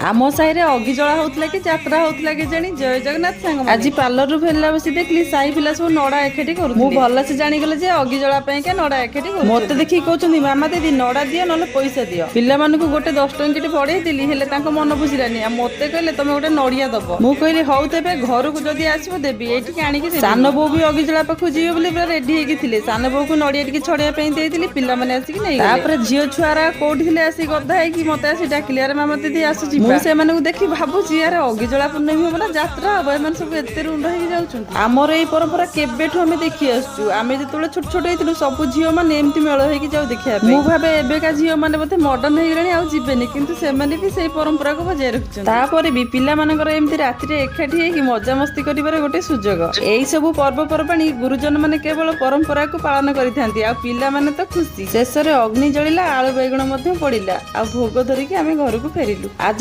ଆମ ସାହିରେ ଅଗିଜଳା ହଉଥିଲା କି ଯାତ୍ରା ହଉଥିଲା କେଜାଣି। ଜୟ ଜଗନ୍ନାଥ ସାଙ୍ଗ। ଆଜି ପାର୍ଲରରୁ ଫେରିଲା ବସି ଦେଖିଲି ସାହି ପିଲା ସବୁ ନଡା ଏକାଠି କରୁଥିଲେ। ମୁଁ ଭଲସେ ଜାଣିଗଲି ଯେ ଅଗିଜଳା ପାଇଁକା ନଡା ଏକାଠି କରୁଛନ୍ତି। ମତେ ଦେଖିକି କହୁଛନ୍ତି, "ମାମା ଦିଦି, ନଡା ଦିଅ, ନହେଲେ ପଇସା ଦିଅ।" ପିଲାମାନଙ୍କୁ ଗୋଟେ 10 ଟଙ୍କିଟେ ବଢେଇ ଦେଲି, ହେଲେ ତାଙ୍କ ମନ ବୁଝିଲାନି। ଆଉ ମତେ କହିଲେ, "ତମେ ଗୋଟେ ନଡିଆ ଦବ।" ମୁଁ କହିଲି, "ହଉ ତେବେ, ଘରକୁ ଯଦି ଆସିବ ଦେବି, ଏଇଠିକି ଆଣିକି ଦେବି।" ସାନ ବୋଉ ବି ଅଗିଜଳା ପାଖକୁ ଯିବେ ବୋଲି ପୁରା ରେଡି ହେଇକି ଥିଲେ। ସାନ ବୋଉକୁ ନଡିଆ ଟିକେ ଛଡେଇବା ପାଇଁ ଦେଇଥିଲି, ପିଲାମାନେ ଆସିକି ନେଇଗଲେ। ତାପରେ ଝିଅ ଛୁଆରା କୋଉଠି ଥିଲେ, ଆସି ଗଧା ହେଇକି ମତେ ଆସି ଡାକିଲେ, "ଆରେ ମାମା ଦିଦି, ଆସୁଛି।" ମୁଁ ସେମାନଙ୍କୁ ଦେଖି ଭାବୁଛି, ଆରେ ଅଗିଜଳା ପୂର୍ଣ୍ଣମୀ ହବ ନା ଯାତ୍ରା ହବ, ଏମାନେ ସବୁ ଏତେ ରୁଣ୍ଡ ହେଇକି ଯାଉଛନ୍ତି? ଆମର ଏଇ ପରମ୍ପରା କେବେଠୁ ଆମେ ଦେଖି ଆସୁଛୁ। ଆମେ ଯେତେବେଳେ ଛୋଟ ଛୋଟ ହେଇଥିଲୁ, ସବୁ ଝିଅ ମାନେ ଏମିତି ମେଳ ହେଇକି ଯାଉ ଦେଖିବା ପାଇଁ। ମୁଁ ଭାବେ ଏବେକା ଝିଅ ମାନେ ବୋଧେ ମଡର୍ନ ହେଇଗଲେଣି, ଆଉ ଯିବେନି, କିନ୍ତୁ ସେମାନେ ବି ସେଇ ପରମ୍ପରାକୁ ବଜାୟ ରଖିଛନ୍ତି। ତାପରେ ବି ପିଲାମାନଙ୍କର ଏମିତି ରାତିରେ ଏକାଠି ହେଇକି ମଜାମସ୍ତି କରିବାର ଗୋଟେ ସୁଯୋଗ। ଏଇ ସବୁ ପର୍ବପର୍ବାଣୀ ଗୁରୁଜନ ମାନେ କେବଳ ପରମ୍ପରାକୁ ପାଳନ କରିଥାନ୍ତି, ଆଉ ପିଲାମାନେ ତ ଖୁସି। ଶେଷରେ ଅଗ୍ନି ଜଳିଲା, ଆଳୁ ବାଇଗଣ ମଧ୍ୟ ପଡିଲା, ଆଉ ଭୋଗ ଧରିକି ଆମେ ଘରକୁ ଫେରିଲୁ ଆଜି।